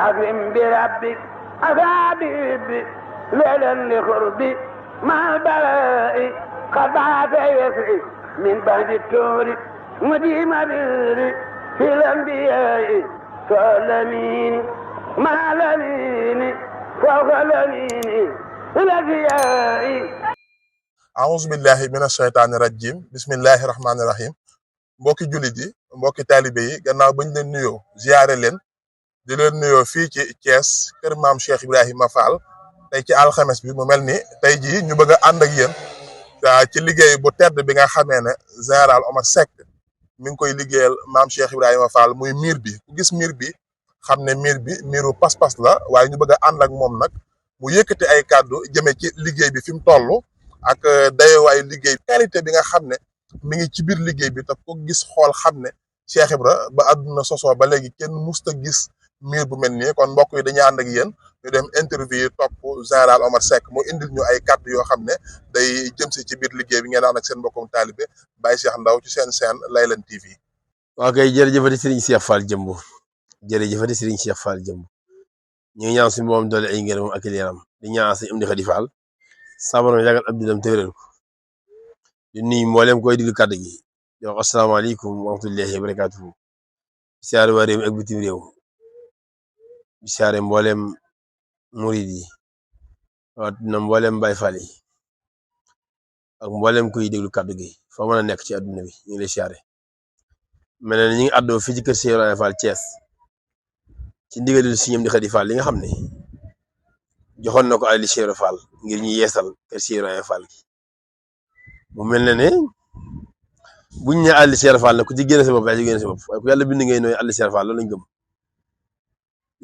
أكرم بربك أصابي ليلا لقربي مع البلاء قد بعث يسري من بعد التور مديم بيري في الأنبياء فالأمين مع الأمين فوق الأمين الأنبياء. أعوذ بالله من الشيطان الرجيم بسم الله الرحمن الرحيم. mbokki jullit yi mbokki taalibe yi gannaaw bañ leen nuyoo ziyaare leen di leen nuyoo fii ci Thiès kër maam Cheikh Ibrahima Fall tey ci alxames bi mu mel ni tey jii ñu bëgg a ànd ak yéen ci liggéey bu tedd bi nga xamee ne général Omar Seck mi ngi koy liggéeyal maam Cheikh Ibrahima Fall muy miir bi ku gis miir bi xam ne miir bi miiru pas-pas la waaye ñu bëgg a ànd ak moom nag mu yëkkati ay kàddu jëme ci liggéey bi fi mu toll ak dayowaayu liggéey qualité bi nga xam ne mi ngi ci biir liggéey bi te ko gis xool xam ne Cheikh Ibra ba àdduna sosoo ba léegi kenn musta gis miir bu mel nii kon mbokk yi dañuy ànd ak yéen ñu dem interview yi topp général Omar Seck mu indil ñu ay kàddu yoo xam ne day jëm si ci biir liggéey bi ngeen ànd ak seen mbokkum taalibe Baye Cheikh Ndaw ci seen chaîne Laylen TV. waa kay jërëjëfati Serigne Cheikh Fall Jëmb jërëjëfati Serigne Cheikh Fall Jëmb ñu ngi ñaan suñu moom doole ay ngërëm ak yaram di ñaan si am di Xadi Fall sabaram yàggal ab dinam téeréel ko di nuyu mboolem koy diglu kàddu gi di wax asalaamaaleykum wa rahmatullahi wa barakaatuhu siyaare waa réew mi ak bitim réew di siyaare mboolem murid yi waat na mboolem Baay Faal yi ak mboolem koy diglu kàddu gi fa mën a nekk ci àdduna bi ñu ngi lay siyaare mel na ñu ngi àddoo fii ci kër Cheikh Ibrahima Fall Thiès ci ndigalul si ñoom di Xadi Fall li nga xam ne joxoon na ko ay li Cheikh Ibrahima Fall ngir ñu yeesal kër Cheikh Ibrahima Fall gi mu mel ne ne buñ ne àlli Cheikh Fall nag ku ci génne sa bopp yaa ci génne sa bopp waaye ku yàlla bind ngay nooy àlli Cheikh Fall loolu lañ gëm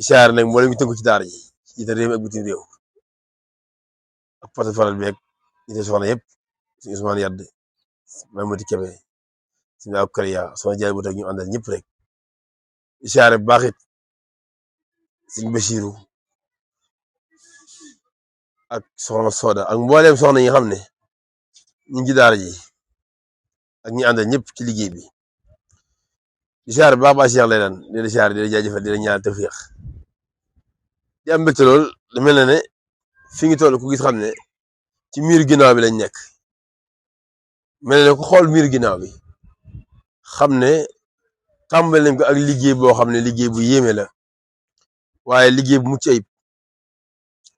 isaar nag moo leen ñu tënku ci daara ji ci réew mi ak bitim réew ak porte faral bi ak ñi soxna yëpp suñu Ousmane Yadd Mamadou Kébé suñu ak Kariya sama jaay bu tak ñu àndal ñëpp rek isaar bu baax it suñu Bachirou ak soxna Soda ak mbooleem soxna yi nga xam ne ñu ngi ci daara ji ak ñi àndal ñëpp ci liggéey bi di siyaare baax baax Cheikh Laylen di la siyaare di la jaajëfal di la ñaan tawfiix di am mbégte lool da mel ne ne fi ngi toll ku gis xam ne ci miiru ginnaaw bi lañ nekk mel ne ku xool miiru ginnaaw bi xam ne tàmbali nañ ko ak liggéey boo xam ne liggéey bu yéeme la waaye liggéey bu mucc ayib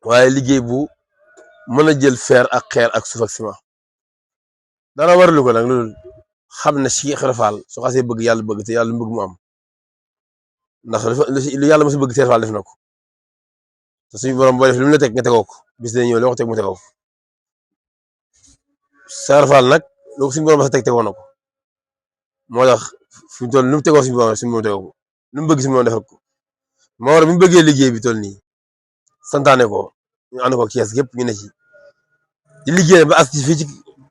waaye liggéey bu mën a jël fer ak xeer ak suuf ak ciment dara waralu ko nag loolu xam ne Cheikh Ibra Fall su xasee bëgg yàlla bëgg te yàlla bëgg mu am ndax lu yàlla mos a bëgg Cheikh Fall def na ko te suñu borom boo def lu mu la teg nga tegoo ko bis dañuy ñëw loo ko teg mu tegoo ko Cheikh Fall nag loo ko suñu borom mos a tegoo na ko moo tax fi mu toll lu mu tegoo suñu borom tegoo ko lu mu bëgg suñu borom defal ko moo war bi mu bëggee liggéey bi toll nii santaane ko ñu ànd ko Thiès gépp ñu ne ci di liggéey ba as ci fii ci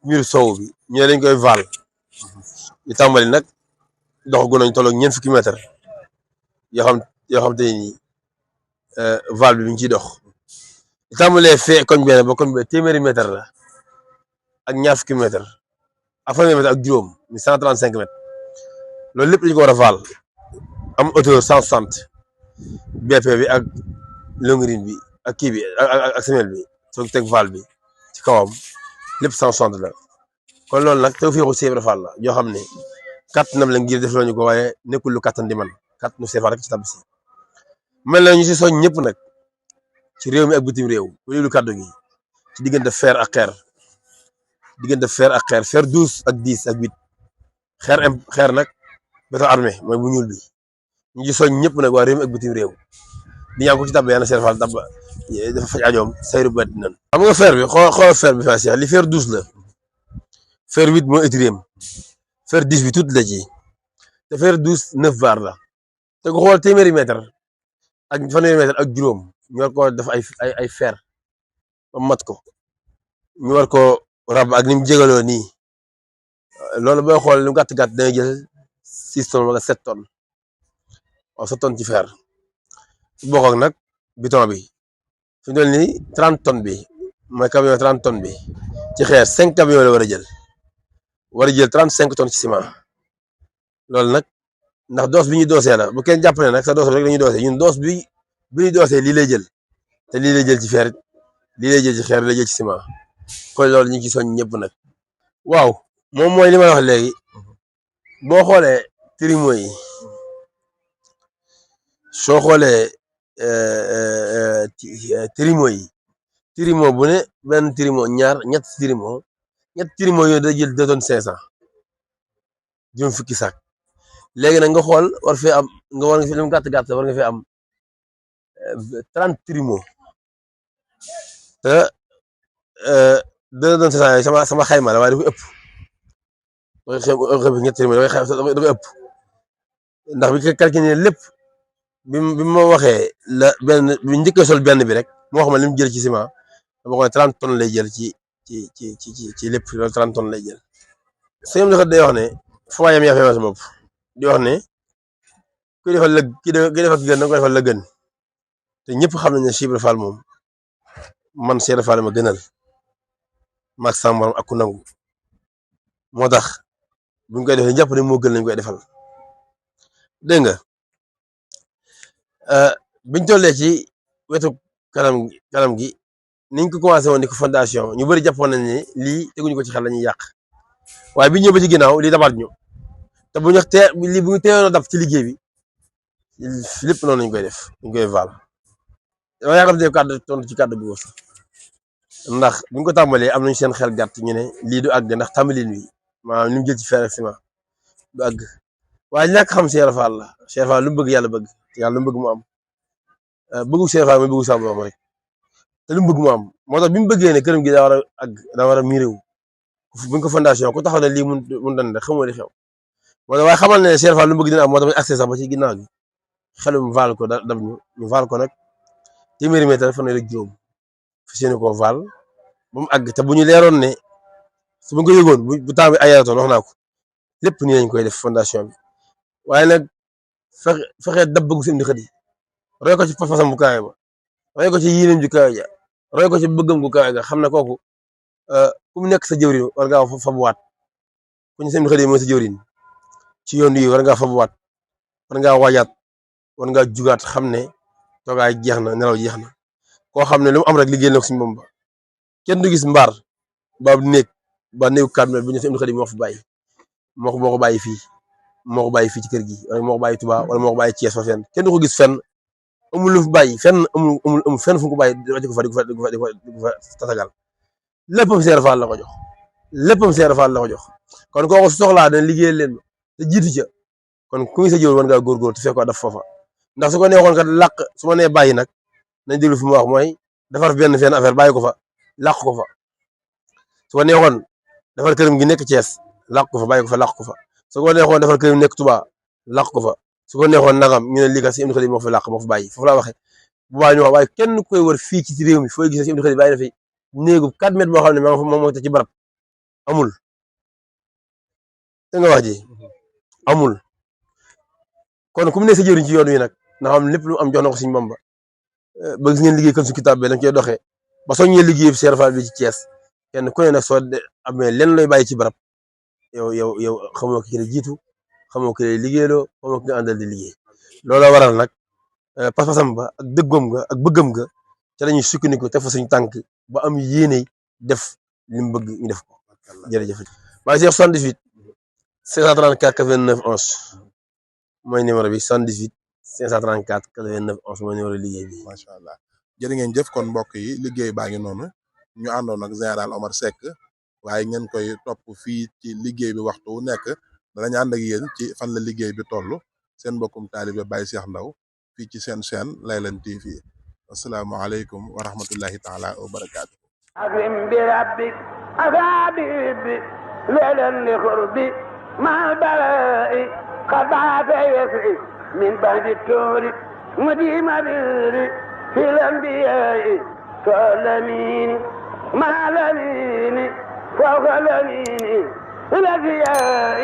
miiru sow bi ñu ne dañ koy vaal ñu tàmbali nag dox gu nañ tolloog ñeent fukki mètre yoo xam te ni vaal bi mi ngi ciy dox ñu tàmbalee fee koñ benn ba koñ benn téeméeri mètre la ak ñaar fukki mètre ak fanweeri mètre ak juróom mi 135 mètres loolu lépp dañu ko war a vaal am hauteur 160 BP bi ak longrine bi ak kii bi ak semelle bi soo teg vaal bi ci kawam lépp 160 la kon loolu nag tawfeexu Cheikh Ibra Fall la yoo xam ne kàttanam la ngir def loo ñu ko waaye nekkul lu kàttan di man kàttanu Cheikh Fall rek ci tab si mel na ñu si soñ ñëpp nag ci réew mi ak bitim réew bu lu kàddu gi ci diggante fer ak xeer fer 12 ak 10 ak 8 xeer nag béton armé mooy bu ñuul bi ñu ci soñ ñëpp nag waa réew mi ak bitim réew di ñaan ko ci tab yàlla Cheikh Fall tab dafa faj ajoom sayru bat nan xam nga fer bi xool fer bi fa Cheikh li fer 12 la fer 8 moo étirem fer 10 bi tuuti la ci te fer 12 9 bar la te ko xool téeméeri mètre ak fanweeri mètre ak juróom ñu war ko def ay fer ba mat ko ñu war ko rab ak ni mu jégaloo nii loolu booy xool lu gàtt gàtt dangay jël 6 tonnes wala 7 tonnes waaw 7 tonnes ci fer su bokk ak nag biton bi fi mu toll nii 30 tonnes bi mooy camion 30 tonnes bi ci xeer 5 camions la war a jël 35 tonnes ci ciment loolu nag ndax doos bi ñuy doosee la bu kenn jàpp ne nag sa doos rek la ñuy doosee ñun doos bi bi ñuy doosee lii lay jël te lii lay jël ci fer lii lay jël ci xeer lii lay jël ci ciment kon loolu ñu ngi ci soñ ñëpp nag. waaw moom mooy li ma wax léegi boo xoolee trimo yi soo xoolee trimo bu ne benn trimo ñett trimo yooyu da jël 2 tonnes 500 juróom fukki saak léegi nag nga xool war fee am nga war nga fi lu mu gàtt war nga fee am 30 trimo te 2 tonnes 500 yooyu sama xayma la waaye dafa ëpp ñett trimo dafa ëpp ndax bi ko calculé lépp bi ma waxee la benn bi njëkkee sol benn bi rek moo wax ma li mu jël ci ciment dama ko ne 30 tonnes lay jël ci lépp loolu 30 tonnes lay jël. sëñ bi day wax ne fu waayam yaa fee sa bopp di wax ne ki defal la ki defal ki gën da nga ko defal la gën te ñëpp xam nañ ne Cheikh Ibra Fall moom man Cheikh Ibra Fall ma gënal maag sama morom ak ku nangu moo tax buñ koy defee jàpp ne moo gën lañ koy defal dégg nga biñ tollee ci wetu kanam gi niñ ko commencé woon di ko fondation ñu bëri jàppoon nañ ne lii teguñu ko ci xel la ñuy yàq waaye biñ ñëw ba ci ginnaaw lii dabaat ñu te bu ñu lii bu ñu teewoon a dab ci liggéey bi lépp noonu lañ koy def ñu koy vaal dama yaakaar ne kàddu tontu ci kàddu bi ndax buñ ko tàmbalee am nañu seen xel gàtt ñu ne lii du àgg ndax tàmbalin wi maanaam li mu jël ci fer ak ciment du àgg waaye ñàkk xam Cheikh Ibra Fall la Cheikh Ibra Fall lu mu bëgg yàlla bëgg yàlla lu mu bëgg mu am bëggu Cheikh Ibra Fall mooy bëggu sa borom rek te lu mu bëgg mu am moo tax bi mu bëggee ne këram gi daa war a àgg daa war a miiré wu buñ ko fondation ku taxaw ne lii mun dan rek xamoo li xew moo tax waaye xamal ne Cheikh Ibra Fall lu mu bëgg dina am moo tax accès sax ba ci ginnaaw gi xelum vaal ko dab ñu vaal ko nag téeméeri mètre fan la juróom fi seeni ko vaal ba mu àgg te bu ñu leeroon ne su ma ko yëgoon bu temps bi ayatoon wax naa ko lépp nii lañ koy def fondation bi waaye nag fexe dab bëggu si indi xët yi roy ko ci fasam bu kawe ba roy ko ci yéenam ju kawe ja roy ko ci bëggam gu kawe ga xam ne kooku ku mu nekk sa jëwrin war ngaa fabuwaat ku ñu seen xët yi mooy sa jëwrin ci yoon yi war ngaa fabuwaat war ngaa waajaat war ngaa jugaat xam ne toogaay jeex na nelaw jeex na koo xam ne lu mu am rek liggéey na ko suñu Bamba kenn du gis mbaar ba néegu 4 mètres bu ñu seen xët yi moo fi bàyyi moo ko bàyyi fii moo ko bàyyi fii ci kër gi wala moo ko bàyyi Touba wala moo ko bàyyi Thiès fa fenn kenn du ko gis fenn amul lu fi bàyyi fenn amul fenn fu ko bàyyi di ko fa tatagal léppam Cheikh Ibra Fall la ko jox léppam Cheikh Ibra Fall la ko jox kon kooku su soxlaa dañ liggéey leen te jiitu ca kon ku ngi sa jëwul war ngaa góorgóor te fekk ko daf foofa ndax su ko neexoon kat làq su ma nee bàyyi nag nañ déglu fi mu wax mooy defar benn affaire bàyyi ko fa làq ko fa su ko neexoon defar këram gi nekk Thiès làq ko fa bàyyi ko fa làq ko fa su ko neexoon defar këram nekk Touba làq ko fa su ko neexoon nagam ñu ne lii kat si Ibnu Xaadim moo fa làq moo fa bàyyi foofu laa waxee bu baax ñu wax waaye kenn koy wër fii ci réew mi fooy gis si Ibnu Xaadim bàyyi na fi néegu 4 mètres boo xam ne moom moo tax ci barab amul te nga wax ji amul kon ku mu ne sa jëriñ ci yoon wi nag nga xam lépp lu am jox na ko Sëñ Bamba ba gis ngeen liggéey kan su kitaab bi dañ koy doxee ba soññee liggéey Cheikh Ibra Fall bi ci Thiès kenn ku ne nag soo amee lenn looy bàyyi ci barab yow xamoo ki la jiitu xamoo ki lay liggéeyloo xamoo ki nga àndal di liggéey looloo waral nag pas-pasam ba ak dëggoom ga ak bëggam ga ca lañuy sukkandiku teg fa suñu tànk ba am yéene def li mu bëgg ñu def ko jërëjëf. maa ngi 78 534 89 11 mooy numéro bi 78 534 89 11 mooy numéro liggéey bi. macha allah jërë ngeen jëf kon mbokk yi liggéey baa ngi noonu ñu àndoon ak général Omar Seck waaye ngeen koy topp fii ci liggéey bi waxtu wu nekk danañ ànd ak yéen ci fan la liggéey bi toll seen mbokkum taalibe Baye Cheikh Ndaw fii ci seen chaîne Laylan TV asalaamaaleykum wa rahmatullahi taala wa barakaatu. أكرم بربك أصابي ليلا لقربي مع البلاء قد عاد يسري من بعد التور مديم بيري في الأنبياء فالأمين مع الأمين فوق الأمين الأنبياء